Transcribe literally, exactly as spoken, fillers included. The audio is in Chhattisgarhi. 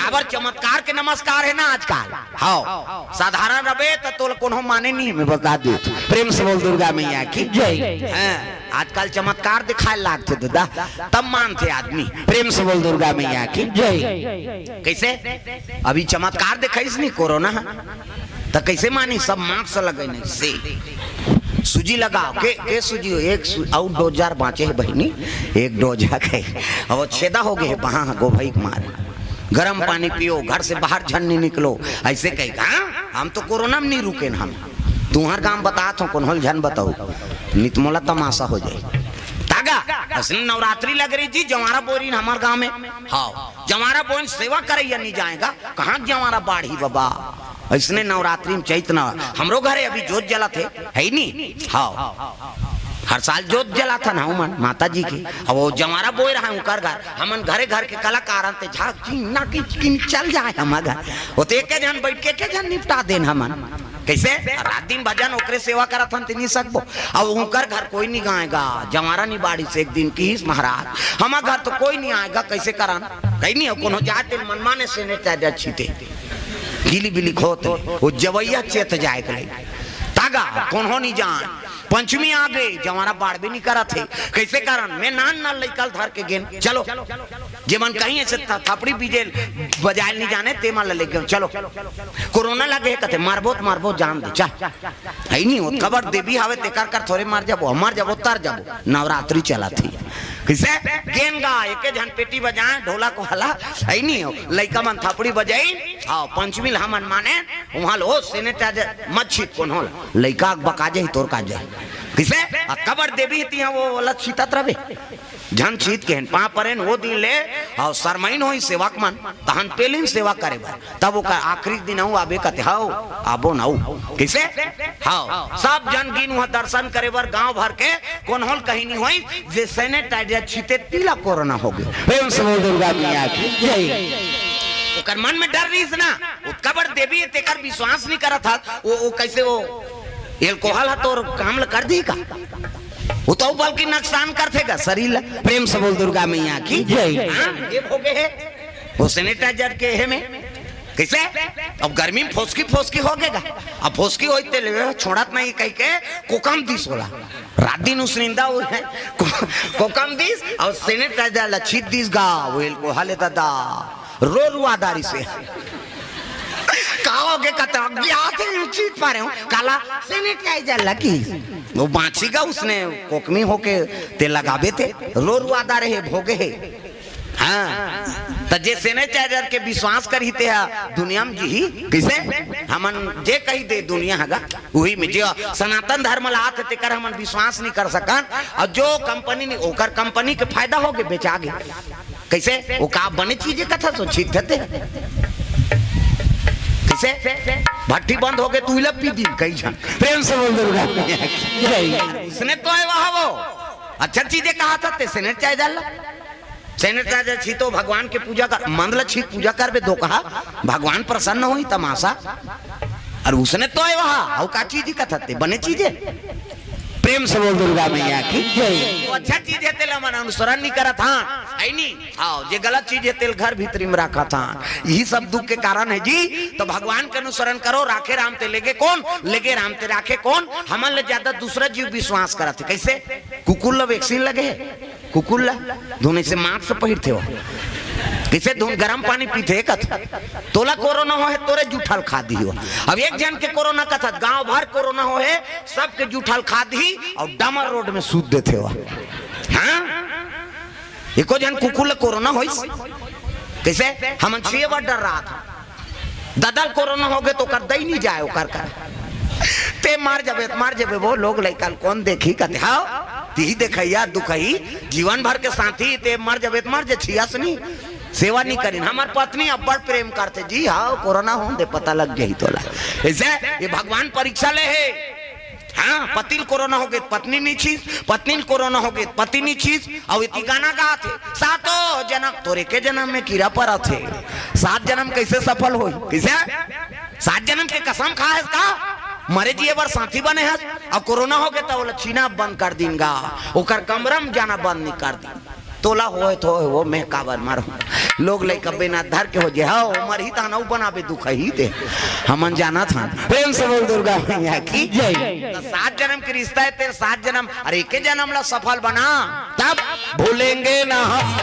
काबर चमत्कार के नमस्कार हे ना आजकल। हव, साधारण रबे त तोला कोनो माने नहीं, मैं बता दे। प्रेम से बोल दुर्गा मैया की जय। हाँ, आजकल चमत्कार दिखाए लागथे दादा, तब मानथे आदमी। प्रेम से बोल दुर्गा मैया की जय। कैसे? अभी चमत्कार दिखाइस नहीं कोरोना, त कैसे मानी? सब मास्क लगे नहीं से। सूजी लगाओ के, के सूजी हो? एक सू-, अउ डोज बांचे हे बहिनी, एक डोज के। अब वो छेदा हो गए हे वहां गोभई के मारे। गरम पानी पियो, घर से बाहर झन नहीं निकलो, ऐसे कहे। हाँ, हम तो कोरोना में नहीं रुके न हम। तुम्हार गांव बतात हो, कोनो ल झन बताओ, नित मोला तमाशा हो जाए। तागा, असली नवरात्रि लग रही जी, जवारा बोरिन हमार गांव में। हाँ, जवारा बोरिन सेवा करैया नहीं जाएगा, कहाँ जवारा बाढ़ी बाबा? ऐसने नवरात्रि में चैत न, हमरो घरे अभी जोत जलत हे, है नी? हाँ, हर साल जोत जलाथन हमन माता जी के। अब वो जवारा बोए रहा उनकर घर, हमन घरे घर के कलाकारन ते झाक चिन्ना की चिन चल जाए हमर घर। वो तो एक झन बैठ के, एक झन निपटा देन हमन। कैसे? रात दिन भजन ओकरे सेवा करत हन, ते नहीं सकबो। अब उनकर घर कोई नहीं गाएगा, जवारा नहीं बाड़ी से एक दिन किहिस महाराज, हमर घर तो कोई नहीं आएगा, कैसे करन? कहीं नहीं हो, कोनो जाते मनमाने से ने चाहे अच्छी ते। गीली बिली खोत ले, वो जवैया चेत जाए के ले। तागा, कोनो नहीं जान। पंचमी आ गई, जवारा बाढ़बे नहीं करत हे। कैसे करन? मैं नान नान लइका ल धर के गेन। चलो, जे मन कहीं ऐसे थ-, थपड़ी बीजे बजाए नहीं जाने, ते मन ल ले गेन। चलो, कोरोना लगे हे, कथे, "मारबो त मारबो, जान दे, चल।" है नहीं होत, काबर देवी हावे, तेकर कर थोरे मर जाबो, मर जाबो, तर जाबो। नवरात्रि चलत हे। कैसे? गेन गा, एके झन पेटी बजाए, ढोलक वाला, है नहीं हो। लइका मन थपड़ी बजाई, हाँ, पंचमी ल हमन माने, वहाँ लो, sanitizer मत छीत कोनो ल। लइका के बका जाही, तोर का जाही। किसे? आ काबर देवी तिहा वो वाला छीतत रबे। झन छीत के हन, पाँव परेन, वो दिन ले, अउ सरमइन होई सेवक मन, तहन पेलिन सेवा करे बर। तब ओकर आखिरी दिन अउ आबे कथे, हव, आबो न अउ। किसे? हव, सब जन गिन उहाँ दर्शन करे बर गाँव भर के, कोनो ल कहीं नहीं होई, जे sanitizer छीते तिला कोरोना हो गए। प्रेम से बोल दुर्गा मैया की जय। ओकर मन में डर रहीस ना, ओतका बड़ देवी हे, तेकर विश्वास नहीं करत हस, वो, वो कैसे वो alcohol ह तोर काम ल कर दी का? वो तो बल्कि नुकसान करथे गा शरीर ल। प्रेम से बोल दुर्गा मैया की जय। हाँ, ये हो गए हे, वो sanitizer के हे में। कैसे? अब गर्मी में फोसकी फोसकी हो गए गा। अब फोसकी होई ते ले छोड़त नहीं कह के कोकम दिस होला। रात दिन उसनिंदा हुए हैं। को-, कोकम दिस अउ sanitizer ल छीत दिस गा, वो alcohol हे दादा। रो रुआ दारी से। का हो गे कत अग्नि आते हैं, छीत पा रहे हो। काला sanitizer लगी। वो बाँची गा उसने कोकमी होके ते लगाबे ते। रो रुआ दारे हे, भोगे हे। हाँ, त जे sanitizer के विश्वास करही ते हा दुनिया में जीही। किसे? हमन जे कही दे दुनिया हगा, उही में जे सनातन धर्म ला आथे तेकर हमन विश्वास नहीं कर सकन। अउ जो कंपनी नहीं, ओकर कंपनी के फायदा हो गे, बेचा गे। कैसे? वो का बने चीज हे कथा सो छीत देते हैं। कैसे? भट्टी बंद हो गए तो उइला पी दिन कई झन। प्रेम से बोल दुर्गा मैया की जय। उसने तो हे वहा वो। अच्छा चीज हे कहा था ते sanitizer ला। Sanitizer छीतो भगवान के पूजा कर, मंद ल छीत पूजा करबे दो कहा, भगवान प्रसन्न होई तमाशा। अउ उसने तो हे वहा, अउ का चीज हे कथा ते, बने चीज हे। प्रेम से बोल दुर्गा मैया की जय। वो अच्छा चीज हे तेला मन अनुसरण नहीं करत हाँ, है नहीं? हाँ, जे गलत चीज हे तेल घर भीतरी में रखत हाँ। यही सब दुख के कारण हे जी। तो भगवान के अनुसरण करो, राखे राम ते लेगे कौन, लेगे राम ते राखे कौन। हमन ले ज्यादा दूसरा जीव विश्वास करत हे। कैसे? कुकुर ल vaccine लगे हे, कुकुर ला धुन ऐसे मास्क पहिरथे हो। कैसे धुन गरम पानी पीथे कथ। तोला कोरोना हो हे, तोरे जूठा ल खा दिही हो। अब एक झन के कोरोना कथत, गांव भर कोरोना हो हे, सबके जूठा ल खा दिही अउ डामर रोड में सूत देथे हो। हाँ? एको झन कुकुर ला कोरोना होइस? कैसे? हमन छुए बर डर रहा था। ददा ल कोरोना हो गए तो ओकर दई नहीं जाए ओकर कर। ते मर जबे त मर जबे वो लोग लइका ल कौन देखी कथे, हाँ? तिही देखैया दुखही, जीवन भर के साथी, ते मर जबे त मर जे छियास नहीं। सेवा नहीं करिन। हमर पत्नी अब्बड़ प्रेम करथे जी, हाँ, कोरोना हो दे पता लग जाही तोला। ऐसे ये भगवान परीक्षा ले हे। हाँ, पति ल कोरोना हो गए, पत्नी नहीं छीस, पत्नी ल कोरोना हो गए, पति नहीं छीस, अउ इति गाना गाथे, "सातो जनम, तोरे के जनम में कीरा परत हे, सात जनम कैसे सफल होई?" कैसे? सात जनम के कसम खा हे का? मरे जिए बर साथी बने हस, अउ कोरोना हो गए त ओला छीना बंद कर दीन गा, ओकर कमरा में जाना बंद नहीं कर दीन। तोला होय तो होय, वो मैं काबर मारो। लोग लइका बिना धर के हो जे, हाँ, मरही तहन अउ बनाबे दुख ही ते। हमन जानत हन। प्रेम से बोल दुर्गा मैया की जय। त सात जन्म के रिश्ता हे, तेरे सात जन्म, अरे एके जन्म ला सफल बना, तब भूलेंगे ना हम।